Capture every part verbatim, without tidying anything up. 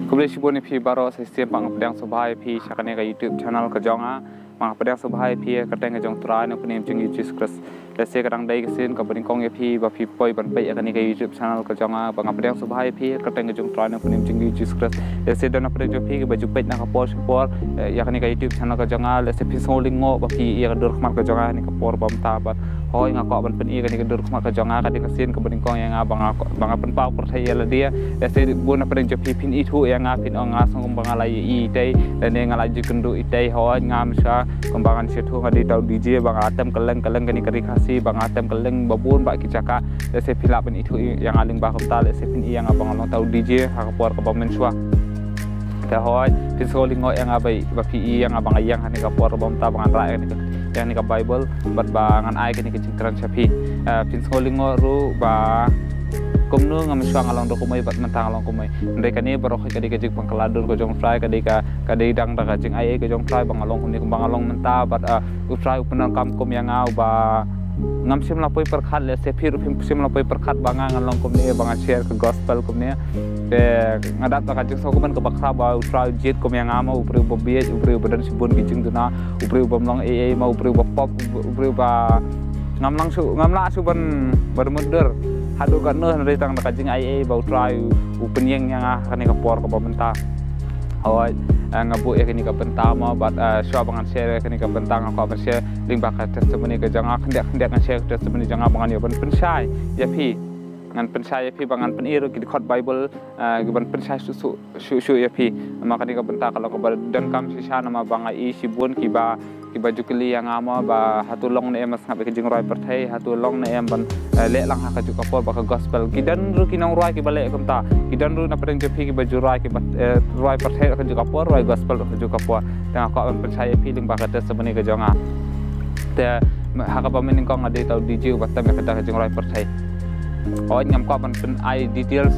Khublei shibun ïa phi baroh sa shisien, ba nga pdiang sngewbha ïa phi sha kane ka YouTube channel ka jong nga. Ba nga pdiang sngewbha ïa phi ha ka kyrteng ka jong U Trai Nongpynim jong ngi U Jisu Khrist. Lehse ka dang dei ka sien kaba nyngkong ïa phi ba phi poi ban peit ïa kane ka YouTube channel ka jong nga, ba nga pdiang sngewbha ïa phi ha ka kyrteng ka jong U Trai Nongpynim jong ngi U Jisu Khrist. Lehse don na pdeng jong phi kiba ju peit na ka por sha por, eh, ïa kane ka YouTube channel ka jong nga, lehse phi sngew lyngngoh ba phi ïa ka dur khmat ka jong nga ha kane ka por ba mynta, bad hooid nga kwah ban pyni ïa kane ka dur khmat ka jong nga, ka dei ka sien kaba nyngkong ïa nga ba nga, ba nga pynpaw pyrthei ïa lade. Lehse bun na pdeng jong phi phin ithuh ïa nga, phin ong nga sngew kumba nga la ïohi itei lane nga la ju kynduh itei. Hooid, ngam shuh, kumba ngan shu ong, nga dei uta u DJ ba nga la tem kylleng kylleng kane ka ri Khasi, ba nga la tem kylleng ba bun bah ki jaka. Lehse phi lah ban ithuh ïa nga lyngba kumta, lehse phin i ïa nga ba nga long uta u DJ ha ka por kaba mynshuwa. Te hooid, phin sngew lyngngoh ïa nga ba, ba phi i ïa nga ba nga ïeng ha kane ka por kaba mynta, ba ngan rah ïa kane ka, ïa kane ka Bible bad ba ngan ai kane ka jingkren sha phi. Eh, phin sngew lyngngoh ruh ba kumno, ngam shuh, nga long da kumno bad mynta nga long kumno. Hynrei kane baroh ka dei ka jingpynkhlad dur ka jong U Trai, ka dei ka, ka dei dang da ka jingaiei ka jong U Trai ba nga long kumne kumba nga long mynta, bad, eh, U Trai u pyndonkam kum ïa nga, uba ngam shym la poi pyrkhat, lehse phi ruh phim shym la poi pyrkhat ba nga ngan long kumne, ba ngan share ka gospel kumne. Te nga dap da ka jingsngewkmen kaba khraw ba U Trai u jied kum ïa nga, mo, u briew ba bieit, u briew ba don shibun ki jingduna, u briew bym long ei ei, mo, u briew ba pop, u briew ba ngam lah shuh, ngam lah shuh ban, ban mutdur haduh katno, hynrei tang da ka jingaiei ba U Trai u pynïeng ïa nga ha kane ka por kaba mynta. Hooid, eh, nga buh ïa kane ka bynta, mo, bad, eh, shuwa ba ngan share ïa kane ka bynta nga kwah ban share lyngba ka testimony ka jong nga. Khyndiat khyndiat ngan share ka testimony jong nga ba ngan ïoh ban pynshai ïa phi. Ngan pynshai ïa phi, ba ngan pyni ruh ki dkhot Bible, eh, ki ban pynshai shuh shuh, shuh shuh ïa phi. Namar kane ka bynta ka long kaba donkam shisha, namar ba nga i shibun kiba, kiba ju kylli ïa nga, mo, ba hato long ne em ban sngap ïa ka jingrwai pyrthei, hato long ne em ban, eh, leh lang ha kajuh ka por bad ka gospel. Ki don ruh ki nongrwai kiba leh kumta, ki don ruh na pdeng jong phi kiba ju rwai, kiba, eh, rwai pyrthei ha kajuh ka por, rwai gospel ha kajuh ka por. Te nga kwah ban pynshai ïa phi lyngba ka testimony ka jong nga. Te ha kaba mynnyngkong nga dei uta u DJ uba tem ïa kata ka jingrwai pyrthei. Hooid, ngam kwah ban pyn-ai details,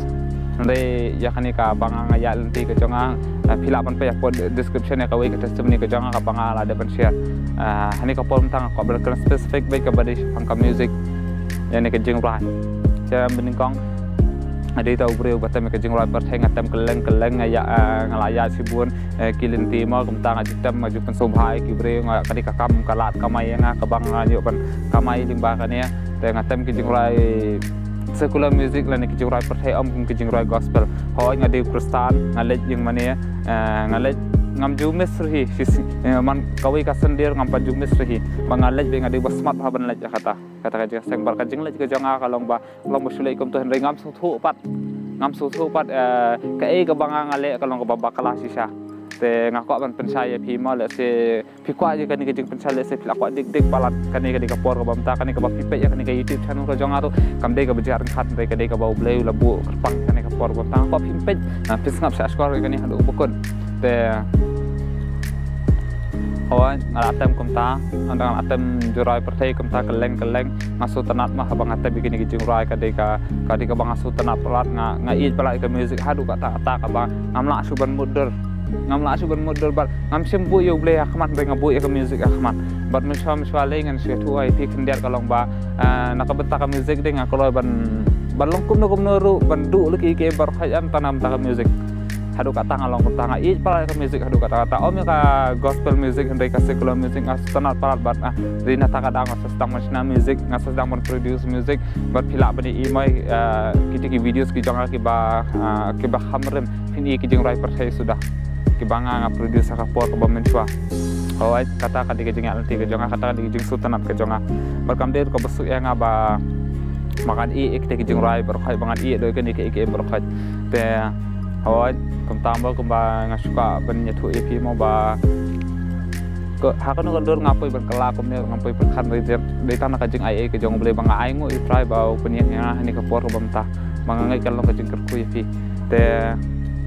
hynrei ïa kane kaba nga ïaid lynti ka jong nga, eh, phi lah ban peit hapoh description ïa kawei ka testimony ka jong nga kaba nga la dep ban share. Eh, ha kane ka por mynta nga kwah ban kren specific beit kaba dei shaphang ka music, ïa kane ka jingrwai. Te mynnyngkong nga dei uta u briew ba tem ïa ka jingrwai pyrthei, nga tem kylleng kylleng, nga ïa, eh, nga la ïaid shibun, eh, ki lynti, mo, kumta nga ju tem, nga ju pynsngewbha ïa ki briew, nga, ka dei ka kam ka lad kamai ïa nga kaba nga ïoh ban kamai lyngba kane. Te nga tem ki jingrwai secular music lane ki jingrwai pyrthei, ym kum ki jingrwai gospel. Hooid, nga dei u Khristan, nga leit ïing mane, eh, nga leit, ngam ju miss ruh hi, shi, shi, eh, man kawei ka Sunday ngam pat ju miss ruh hi. Ba nga leit beit, nga dei ba smat bha ban leit ïa kata, kata ka jingseng. Bad ka jingleit ka jong nga ka long ba, long ba shu leit kumto, hynrei ngam sngewthuh pat, ngam sngewthuh pat, eh, kaei kaba nga, nga leh ka long kaba bakla shisha. Te nga kwah ban pynshai ïa phi, mo, lehse phi kwah ïa kane ka jingpynshai, lehse phi la kwah dik dik palat, kane ka dei ka por kaba mynta, kane kaba phi peit ïa kane ka YouTube channel ka jong nga ruh, kam dei kaba jia ryngkat, hynrei ka dei kaba U Blei u la buh kyrpang kane ka por kaba mynta. Nga kwah phin peit, ah, phin sngap shah shkor ïa kane haduh ba kut. Te hooid, nga la tem kumta, nga la tem jingrwai pyrthei kumta kylleng kylleng. Nga sngewtynnat mo haba nga tem ïa kine ki jingrwai, ka dei ka, ka dei kaba nga sngewtynnat palat, nga, nga ïeit palat ïa ka music haduh katta katta, kaba ngam lah shuh ban mutdur. Ngam lah shuh ban mutdur bad ngam shym buh ïa U Blei ha khmat, hynrei nga buh ïa ka music ha khmat. Bad mynshuwa mynshuwa lei ngan shu ïathuh ïa phi khyndiat, ka long ba, eh, na ka bynta ka music dei nga kloi ban, ban long kumno kumno ruh, ban duh lehse kiei kiei baroh, hooid, na ka bynta ka music. Haduh katta nga long kumta, nga ïeit palat ïa ka music haduh katta katta. Ym ïa ka gospel music, hynrei ka secular music nga sngewtynnat palat bad, ah, dei na kata ka daw nga sdang ban shna music, nga sdang ban produce music. Bad phi lah ban ïohi mo, ah, kita ki videos ki jong nga kiba, ah, kiba kham rim, phin ïohi ki jingrwai pyrthei suda, kiba nga, nga produce ha ka por kaba mynshuwa. Hooid, kata ka dei ka jingïaid lynti ka jong nga, kata ka dei ka jingsngewtynnat ka jong nga. Bad kam dei ruh kaba suk ïa nga ba, ba ngan ïeh ïa kita ki jingrwai baroh, ba ngan ïeh ïa kine kiei kiei baroh. Te hooid, kumta mo, kumba nga shu kwah ban ïathuh ïa phi mo ba, ha kano ka dur nga poi ban kylla kumne, nga poi pyrkhat, dei, dei tang na ka jingaiei ka jong U Blei ba nga ainguh ïa U Trai ba u pynïeng ïa nga ha kane ka por kaba mynta, ba nga ngeit kan long ka jingkyrkhu ïa phi. Te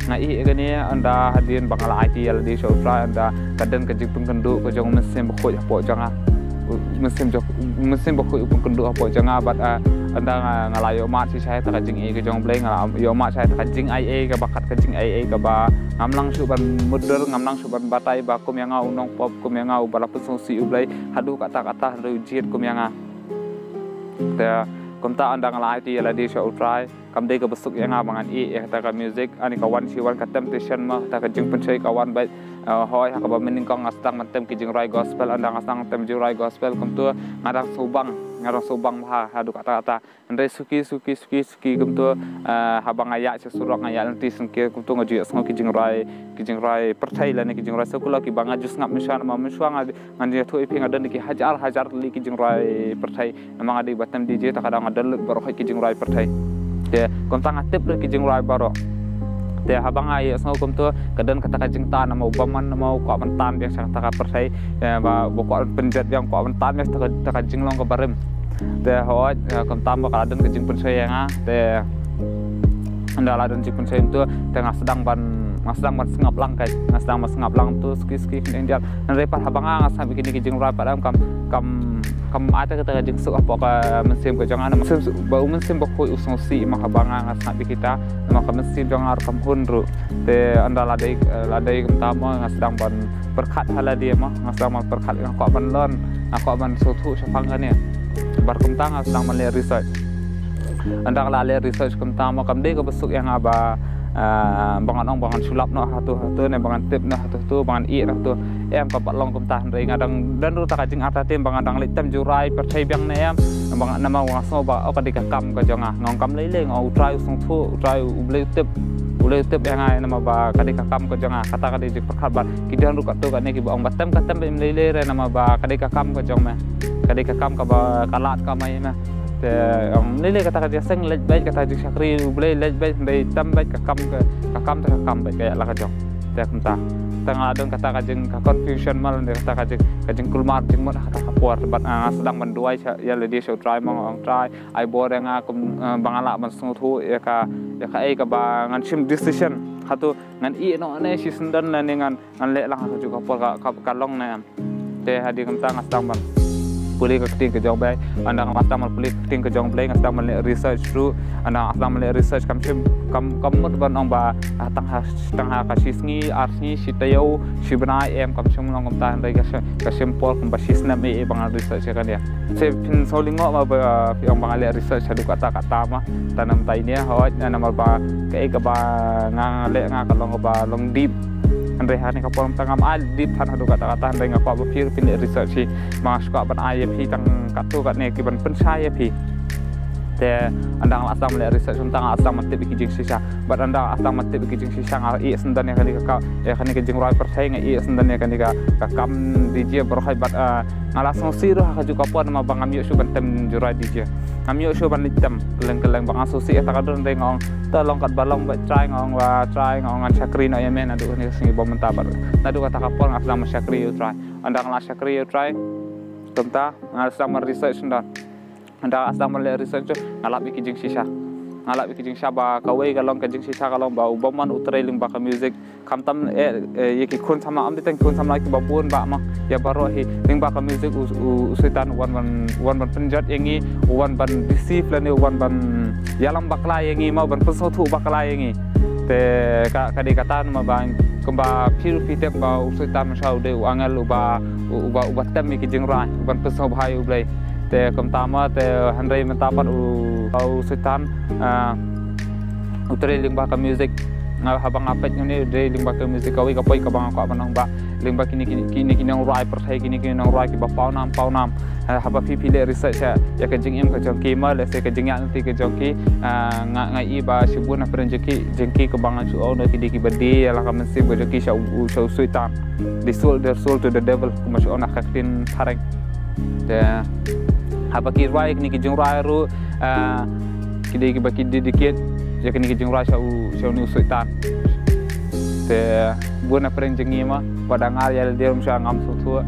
nga ïeh ïa kane ynda hadien ba nga la aiti ïa lade sha U Trai, ynda ka don ka jingpynkynduh ka jong U Mynsiem Bakhuid hapoh jong nga. U Mynsiem jong, U Mynsiem Bakhuid u pynkynduh hapoh jong nga bad, ah, ynda nga, nga la ïohmad shisha ïa kata ka jingaiei ka jong U Blei, nga la ïohmad shisha ïa kata ka jingaiei kaba kat, ka jingaiei kaba ngam lah shuh ban mutdur, ngam lah shuh ban batai ba kum ïa nga u nongpop, kum ïa nga uba la pynsngewsih U Blei haduh katta katta, hynrei u jied kum ïa nga. Te Kumta ynda nga la ai ti ïa lade sha U Trai, kam dei kaba suk ïa nga ba ngan ïeh ïa kata ka music, ani ka wan shi wan ka temptation ma, kata ka jingpynshoi ka wan beit. Eh, hoi ha kaba mynnyngkong nga sdang ban tem ki jingrwai gospel, ynda nga sdang tem jingrwai gospel kumta nga dang sngewbang, nga dang sngewbang bha haduh katta katta. Hynrei suki suki suki suki kumta, eh, haba nga ïaid sha surok, nga ïaid lynti syngkien kumta nga ju ïohsngew ki jingrwai, ki jingrwai pyrthei lane ki jingrwai sekular kiba nga ju sngap mynshuwa, namar mynshuwa nga ngan ïathuh ïa phi nga don ki hajar hajar tylli ki jingrwai pyrthei. Namar nga dei ba tem DJ, te ka dang nga don lut baroh ki jingrwai pyrthei. Te kumta nga tip ruh ki jingrwai baroh. Te haba nga ïohsngew kumta ka don kata ka jingtan, namar u bymman namar u kwah ban tan biang sha kata ka pyrthei. Te ba, ba kwah ban pynjot biang, kwah ban tan biang sha kata ka, kata ka jinglong kaba rim. Te hooid, eh, kumta ba ka la don ka jingpynshoi ïa nga. Te ynda la don jingpynshoi kumta, te nga sdang ban, nga sdang ban sngap lang, ka nga sdang ban sngap lang tu suki suki khyndiat. Hynrei pat haba nga, nga sngap ïa kine ki jingrwai pat em kam, kam, kam ai kata ka jingsuk hapoh ka mynsiem ka jong nga, namar ba u mynsiem bakhuid u sngewsih ma haba nga, nga sngap ïa kita, namar ka mynsiem jong nga ruh kam hun ruh. Te ynda la dei, eh, la dei kumta ma nga sdang ban pyrkhat ha lade ma, nga sdang ban pyrkhat, nga kwah ban learn, nga kwah ban sngewthuh shaphang kane. Bad kumta nga sdang ban leh research. Ynda la leh research kumta ma kam dei kaba suk ïa nga ba, eh, ba ngan ong ba ngan shu lap noh hato hato ne ba ngan tip noh hato hato, ba ngan ïeh noh hato. Em, kam pat long kumta, hynrei nga dang don ruh kata ka jingartatien ba nga dang leit tem jingrwai pyrthei biang ne em. Ba nga, namar nga sngew ba, oh, ka dei ka kam ka jong nga. Nga ong kam lei lei, nga ong U Trai u sngewthuh, U Trai U Blei u tip. U Blei u tip ïa nga namar ba ka dei ka kam ka jong nga. Kata ka dei jingpyrkhat bad ki don ruh katto katne kiba ong ba tem ka tem beit, ym lei lei re namar ba ka dei ka kam ka jong me. Ka dei ka kam kaba ka lad ka mai me. Te ym lei lei, kata ka jingseng leit beit, kata jingshakri U Blei leit beit, hynrei tem beit ka kam ka, ka kam te ka kam beit, ka ïa la ka jong. Te kumta. Te nga don kata ka jing, ka confusion ma lane kata ka jing, ka jingkulmar jingmut ha kata ka por. Bad, ah, nga sdang ban duwai sha, ïa lade sha U Trai ma nga ong Trai, ai bor ïa nga kum, eh, ba nga lah ban sngewthuh ïa ka, ïa kaei kaba ngan shim decision. Hato ngan ïeh noh ne shisyndon lane ngan, ngan leh lang ha kajuh ka por ka, ka, ka long ne em. Te hadien kumta nga sdang ban pule ka ktien ka jong U Blei, ynda nga sdang ban pule ka ktien ka jong U Blei, nga sdang ban leh research ruh, ynda nga sdang ban leh research kam shym, kam, kam mut ban ong ba, ah, tang ha, tang ha ka shi sngi, ar sngi, shi taïew, shi bnai, em, kam shym long kumta, hynrei ka shim, ka shim por kumba shi snem eh, eh, ba nga research ïa kane. Te phin sngewlyngngoh ma ba, phi ong ba nga leh research haduh katta katta ma. Te namar ta ine, hooid, namar ba kaei kaba nga leh nga ka long kaba long deep. Hynrei ha kane ka por mynta ngam ai deep than haduh katta katta, hynrei nga kwah ba phi ruh phin leh research hi. Ba nga shu kwah ban ai ïa phi tang katto katne ki ban pynshai ïa phi. Te ynda nga la sdang ban leh research kumta nga la sdang ban tip ïa ki jingshisha. Bad ynda nga la sdang ban tip ïa ki jingshisha nga ïeh syndon ïa kane ka, ïa kane ka jingrwai pyrthei, nga ïeh syndon ïa kane ka, ka kam DJ baroh hi bad, ah, nga la sngewsih ruh ha kajuh ka por namar ba ngam ïoh shuh ban tem jingrwai DJ. Ngam ïoh shuh ban leit tem kylleng kylleng, ba nga sngewsih ïa kata ka don, hynrei nga ong to long katba long beit Trai, nga ong ba Trai, nga ong ngan shakri noh ïa me naduh kane ka sngi ba mynta bad naduh kata ka por nga sdang ban shakri ïa U Trai. Ynda nga la shakri ïa U Trai kumta nga sdang ban research syndon. Ynda nga sdang ban leh research nga lap ïa ki jingshisha. Nga lap ïa ki jingshisha ba kawei ka long, ka jingshisha ka long ba u bymman u trei lyngba ka music. Khamtam, eh, eh, ïa ki khun samla, ym dei tang ki khun samla, kiba bun bah ma, ïa baroh hi, lyngba ka music u, u, u Soitan u wan ban, u wan ban pynjot ïa ngi, u wan ban deceive lane u wan ban ïalam bakla ïa ngi ma, u ban pynsngewthuh bakla ïa ngi. Te ka, ka dei kata namar ba kumba phi ruh phi tip ba u Soitan mynshuwa u dei u angel uba, u, uba, uba tem ïa ki jingrwai, u ban pynsngewbha ïa U Blei. Te kumta ma, te hynrei mynta pat u, u Soitan, ah, u trei lyngba ka music. Nga, haba nga peit hangne u trei lyngba ka music, kawei ka point kaba nga kwah ban ong ba lyngba kine, kine, kine ki nongrwai pyrthei, kine ki nongrwai kiba pawnam pawnam. Eh, haba phi, phi leh research ïa, ïa ka jingim ka jong ki ma, lehse ka jingïaid lynti ka jong ki, ah, nga, nga i ba shibun na pyrshah jong ki, jong ki kaba ngan shu ong ki dei kiba die ïa la ka mynsiem ka jong ki sha u, sha u Soitan. They sold their soul to the devil, kumba shu ong ha ka ktien phareng. Te haba ki rwai kine ki jingrwai ruh, ah, ki dei kiba ki dedicate ïa kine ki jingrwai sha u, sha une u Soitan. Te bun na pyrshah jong ngi ma, ba dang ar ïa lade ruh sha ngam sngewthuh.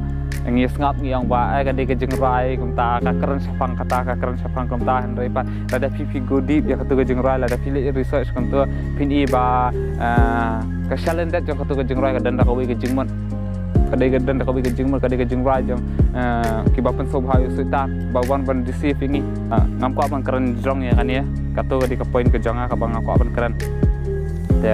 Ngi sngap ngi ong ba, eh, ka dei ka jingrwai kumta, ka kren shaphang kata, ka kren shaphang kumta, hynrei pat lada phi, phi go deep ïa kato ka jingrwai, lada phi leh research kumta, phin i ba, eh, ka shalyndet jong kato ka jingrwai ka don da kawei ka jingmut. Ka dei ka don da kawei ka jingmut, ka dei ka jingrwai jong, eh, kiba pynsngewbha ïa u Soitan, ba wan ban deceive ïa ngi. Eh, ngam kwah ban kren jrong ïa kane, kato ka dei ka point ka jong nga kaba nga kwah ban kren. Te,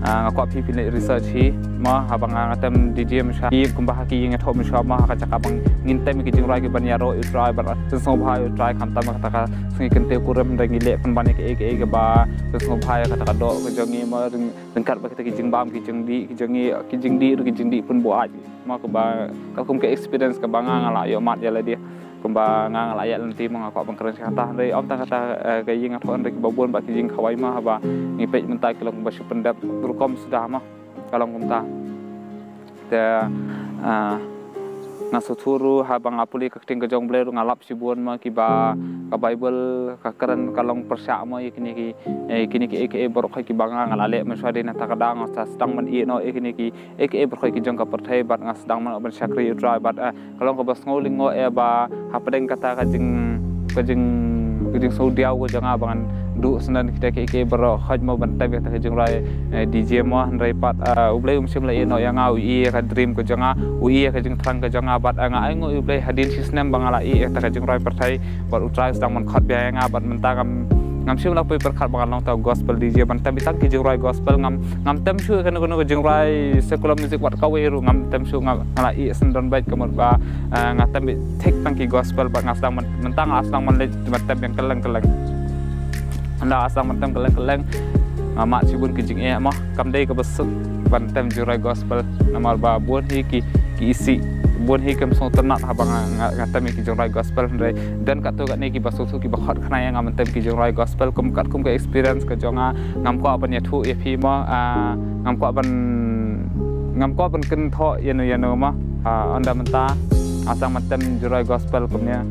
Ah, nga kwah phi phin leh research hi mo, haba nga, nga tem D J mynshuwa, kumba ha ki ïing nga thoh mynshuwa mo, ha ka jaka ba ngin tem ki jingrwai kiban ïaroh ïa u Trai bad pynsngewbha ïa u Trai, khamtam ha kata ka sngi kynthei kurim, hynrei ngi leh pynban ïa kaei kaei kaba pynsngewbha ïa kata ka doh ka jong ngi mo, ryngkat bad kita ki jingbam ki jingdih ki jong ngi, ki jingdih ruh ki jingdih pynbuaid mo, kaba katkum ka experience kaba nga, nga la ïoh mad ïa lade. Kumba nga, nga la ïaid lynti mo, nga kwah ban kren sha kata, hynrei ym tang kata, eh, ka ïing nga thoh, hynrei kiba bun bad ki jingkhawai mo, haba ngi peit mynta ki long kumba shu pyndep rukom suda mo, ka long kumta. Te, ah, nga sngewthuh ruh haba nga pule ka ktien ka jong U Blei ruh nga lap shibun mo, kiba ka Bible ka kren ka long pyrshah mo ïa kine ki, eh, kine ki, eh, ki, eh, baroh kiba nga, nga la leh mynshuwa, dei na kata ka daw nga sa sdang ban ïeh noh ïa kine ki, eh, ki, eh, baroh ki jong ka pyrthei bad nga sdang ban, ban shakri ïa u Trai bad, eh, ka long kaba sngew lyngngoh ïa ba hapdeng kata ka jing, ka jing, ka jingsngewdiaw ka jong nga ba ngan duh sngewdon kita kiei kiei baroh, hooid mo, ban tem ïa kata ka jingrwai, eh, D J mo, hynrei pat, eh, U Blei um shym la ïehnoh ïa nga, u ïohi ïa ka dream ka jong nga, u ïohi ïa ka jingthrang ka jong nga bad, eh, nga ainguh ïa U Blei hadien shisnem ba nga la ïeh ïa kata ka jingrwai pyrthei bad u Trai u sdang ban khot biang ïa nga bad mynta ngam, ngam shym la poi pyrkhat ba ngan long uta u gospel D J ban tem tang ki jingrwai gospel, ngam, ngam tem shuh ïa kano kano ka jingrwai secular music wat kawei ruh ngam tem shuh, nga, nga la ïeh sngewdon beit ka mut ba, eh, nga tem beit thik tang ki gospel bad nga sdang ban, mynta nga la sdang ban leit ban tem biang kylleng kylleng. Ynda nga sdang ban tem kylleng kylleng, nga mad shibun ki jingeh mo, kam dei kaba suk ban tem jingrwai gospel, namar ba bun hi ki, ki isih, bun hi kim sngewtynnat haba nga, nga, nga tem ïa ki jingrwai gospel, hynrei don katto katne kiba sngewthuh kiba khot khana ïa nga ban tem ki jingrwai gospel, kum katkum ka experience ka jong nga, ngam kwah ban ïathuh ïa phi mo, ah, ngam kwah ban, ngam kwah ban kynthoh ïano ïano mo. Ah, ynda mynta nga sdang ban tem jingrwai gospel kumne,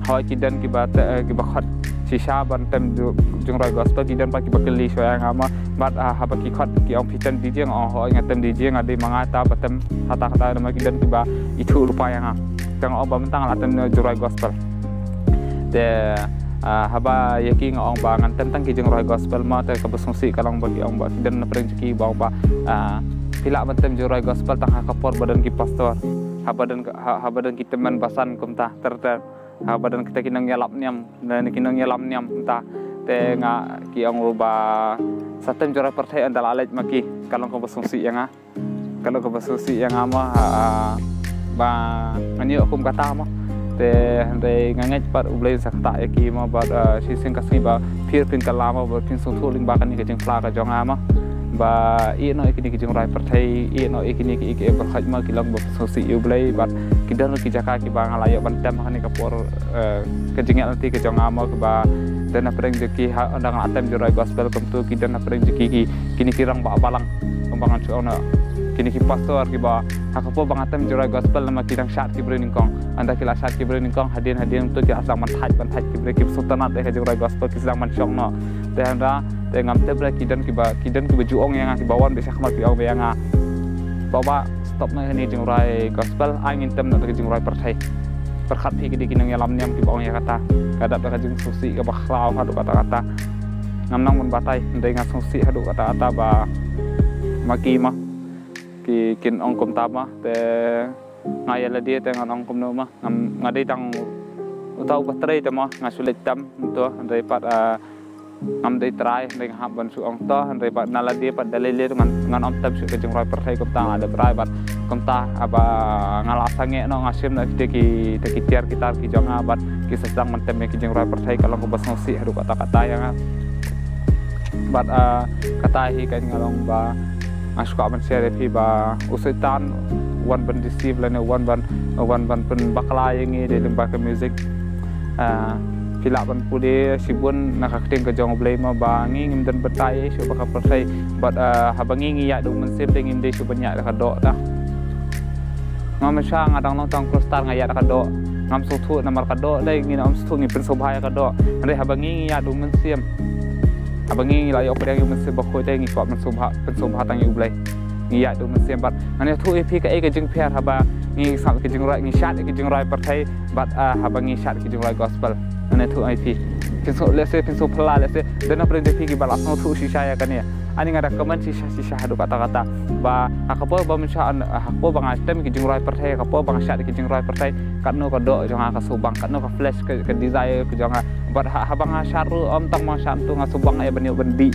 hooid ki don kiba te, eh, kiba khot shisha ban tem ju-, jingrwai gospel, ki don pat kiba kylli shuwa ïa nga mo. Bad, ah, haba ki khot ki ong phi tem D J, nga ong hooid nga tem D J, nga dei ma nga ta ba tem hata kata, namar ki don kiba ithuh lypa ïa nga. Te nga ong ba mynta nga la tem jingrwai gospel. Te, ah, haba ïa ki nga ong ba ngan tem tang ki jingrwai gospel mo, te kaba sngewsih ka long ba ki ong ba ki don na pdeng jong ki ba ong ba, ah, phi lah ban tem jingrwai gospel tang ha ka por ba don ki pastor, haba don ka, ha, haba don ki tymmen basan kumta ter ter, haba don kita ki nongïalam niam, ne ki nongïalam niam kumta. Te nga, ki ong ruh ba sa tem jingrwai pyrthei ynda la leit ma ki, ka long kaba sngewsih ïa nga. Ka long kaba sngewsih ïa nga mo, ha, ba ngan ïoh kum kata mo. Te hynrei nga ngeit pat U Blei sa ktah ïa ki mo, bad, eh, shisien ka sngi ba phi ruh phin kylla mo, bad phin sngewthuh lyngba kane ka jingphla ka jong nga mo, ba ïeh noh ïa kine ki jingrwai pyrthei, ïeh noh ïa kine ki, ki, ki baroh mo, ki long ba sngewsih ïa U Blei, bad ki don ki jaka kiba nga la ïoh ban tem ha kane ka por, eh, ka jingïaid lynti ka jong nga mo, kiba don hapdeng jong ki, ha, ynda nga la tem jingrwai gospel kumto, ki don hapdeng jong ki, ki, kine ki rangbah balang, kumba ngan shu ong noh, kine ki pastor kiba ha ka por ba nga tem jingrwai gospel namar ki dang shad ki briew nyngkong, ynda ki la shad ki briew nyngkong, hadien hadien to ki la sdang ban thait ban thait ki briew, ki sngewtynnat ïa ka jingrwai gospel, ki sdang ban shong noh. Te hynda, te ngam tip re, ki don kiba, ki don kiba ju ong ïa nga, kiba wan beit sha khmat ki ong beit ïa nga, Bah, bah, stop noh ïa kane ka jingrwai gospel, ai ngin tem noh da ka jingrwai pyrthei. Pyrkhat phi, ki dei ki nongïalam niam kiba ong ïa kata. Ka dap da ka jingsngewsih kaba khraw haduh katta katta. Ngam nang ban batai, hynrei nga sngewsih haduh katta katta ba ma ki mo, ki, kin ong kumta mo, te nga ïa lade te ngan ong kumno mo. Ngam, nga dei tang uta uba trei te mo, nga shu leit tem to, hynrei pat, ah, ngam dei trai, hynrei nga hap ban shu ong to, hynrei pat na lade pat da lei lei ngan, ngan ym tem shuh ka jingrwai pyrthei, kumta nga la dep rai bad kumta haba nga la sangeh noh, nga shim noh kita ki, kita ki tiar ki tar ki jong nga bad ki sa sdang ban tem ïa ki jingrwai pyrthei, ka long kaba sngewsih haduh katta katta ïa nga. Bad, ah, kata hi ka nga long ba nga shu kwah ban share ïa phi ba u Soitan u wan ban deceive lane u wan ban, u wan ban pynbakla ïa ngi dei lyngba ka music. Ah, phi lah ban pule shibun na ka ktien ka jong U Blei mo ba ngi ngim don batai shuh bad ka pyrthei. Bad, ah, haba ngi ngi ïaid da u mynsiem te ngim dei shuh ban ïaid da ka doh da. Nga mynshuwa nga dang long tang Khristan nga ïaid da ka doh. Ngam sngewthuh namar ka doh dei, ngin ym sngewthuh, ngi pynsngewbha ïa ka doh. Hynrei haba ngi ngi ïaid da u mynsiem, haba ngi ngi la ïoh pdiang ïa u Mynsiem Bakhuid te ngi kwah pynsngewbha, pynsngewbha tang ïa U Blei. Ngi ïaid da u mynsiem bad ngan ïathuh ïa phi kaei ka jingpher haba ngi sngap ïa ka jingrwai, ngi shad ïa ka jingrwai pyrthei bad, ah, haba ngi shad ïa ka jingrwai gospel. Ngan ïathuh ïa phi. Phin sngewthuh, lehse phin sngewthuh phylla, lehse don na pdeng jong phi kiba la sngewthuh shisha ïa kane. Ani nga da comment shisha shisha haduh katta katta. Ba ha ka por ba mynshuwa, ha ka por ba nga tem ki jingrwai pyrthei, ha ka por ba nga shad ki jingrwai pyrthei, katno ka doh jong nga ka sngewbang, katno ka flesh ka, ka desire ka jong nga. Bad ha, haba nga shad ruh ym tang ba nga shad, to nga sngewbang ïa ban ïoh ban dih.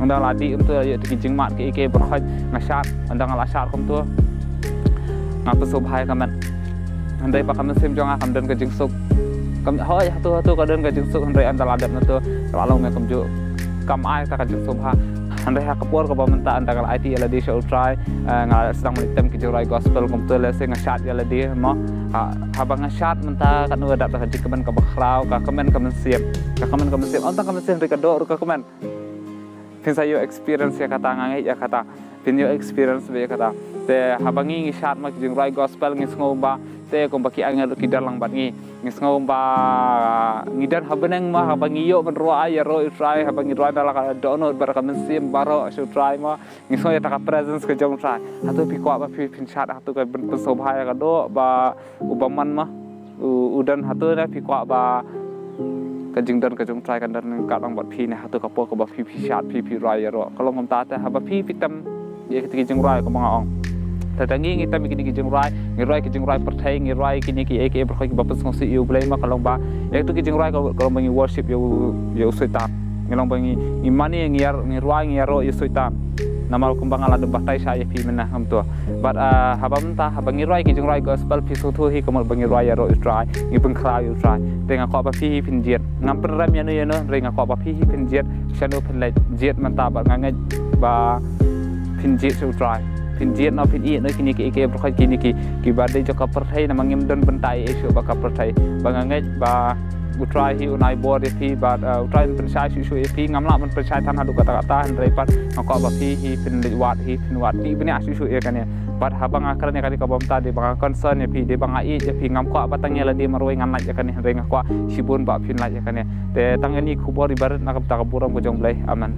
Ynda la dih kumtu ïa ki jingmad ki ei ki ei baroh, nga shad, ynda nga la shad kumtu, nga pynsngewbha ïa ka met. Hynrei ba ka mynsiem jong nga kam don ka jingsuk. Kam, hooid, hato hato ka don ka jingsuk, hynrei ynda la dep na to, la long me kumjuh, kam ai ta ka jingsngewbha. Hynrei ha ka por kaba mynta ynda nga la aiti ïa lade sha U Trai, eh, nga la sdang ban ïatem ki jingrwai gospel kumtu, lehse nga shad ïa lade mo. Ha, haba nga shad mynta, katno ka dap da ka jingkmen kaba khraw, ka kmen ka mynsiem. Ka kmen ka mynsiem, ym tang ka mynsiem, hynrei ka doh ruh ka kmen. Phin sa ïoh experience ïa kata, nga ngeit ïa kata. Phin ïoh experience bha ïa kata. Te haba ngi, ngi shad ma ki jingrwai gospel, ngi sngew ba te kumba ki angel ki don lang bad ngi. Ngi sngew ba ngi don ha bneng ma, haba ngi ïoh ban rwai ïaroh ïa U Trai, haba ngi rwai da la ka dohnud bad ka mynsiem baroh sha U Trai ma, ngi sngew ïa ta ka presence ka jong U Trai. Hato phi kwah ba phi, phin shad hato ka pyn-, pynsngewbha ïa ka doh ba u bymman ma u, u don? Hato ne phi kwah ba ka jingdon ka jong U Trai kan don ryngkat lang bad phi ne? Hato ka por kaba phi, phi shad, phi, phi rwai ïaroh? Ka long kumta. Te haba phi, phi tem ïa kita ki jingrwai kaba nga ong, te tang ngi, ngi tem ïa kine ki jingrwai, ngi rwai ki jingrwai pyrthei, ngi rwai kine ki ei ki ei baroh kiba pynsngewsih ïa U Blei ma, ka long ba ïa kita ki jingrwai ka, ka long ba ngi worship ïa u, ïa u Soitan. Ngi long ba ngi, ngi mane, ngi ïar-, ngi rwai, ngi ïaroh ïa u Soitan. Namar kumba nga la dep batai shai ïa phi mynne kumto. Bad, ah, haba mynta, haba ngi rwai ki jingrwai gospel, phi sngewthuh hi ka mut ba ngi rwai ïaroh ïa U Trai, ngi pynkhraw ïa U Trai. Te nga kwah ba phi hi phin jied. Ngam pynrem ïano ïano, hynrei nga kwah ba phi hi phin jied. Shano phin leit? Jied mynta, bad nga ngeit ba phin jied sha U Trai. Phin jied noh, phin ïeh noh kine ki ei ki ei baroh, kine ki, kiba dei jong ka pyrthei, namar ngim don bynta ei ei shuh bad ka pyrthei. Bad nga ngeit ba U Trai hi un ai bor ïa phi, bad, eh, U Trai un pynshai shuh shuh ïa phi. Ngam lah ban pynshai than haduh katta katta, hynrei pat nga kwah ba phi hi phin leit wad, hi phin wad, tip bniah shuh shuh ïa kane. Bad haba nga kren ïa kane ka bynta, dei ba nga concern ïa phi, dei ba nga ïeit ïa phi. Ngam kwah ba tang ïa lade marwei ngan lait ïa kane, hynrei nga kwah shibun ba phin lait ïa kane. Te tang ïa kine ki khubor iba rit na ka bynta ka burom ka jong U Blei. Amen.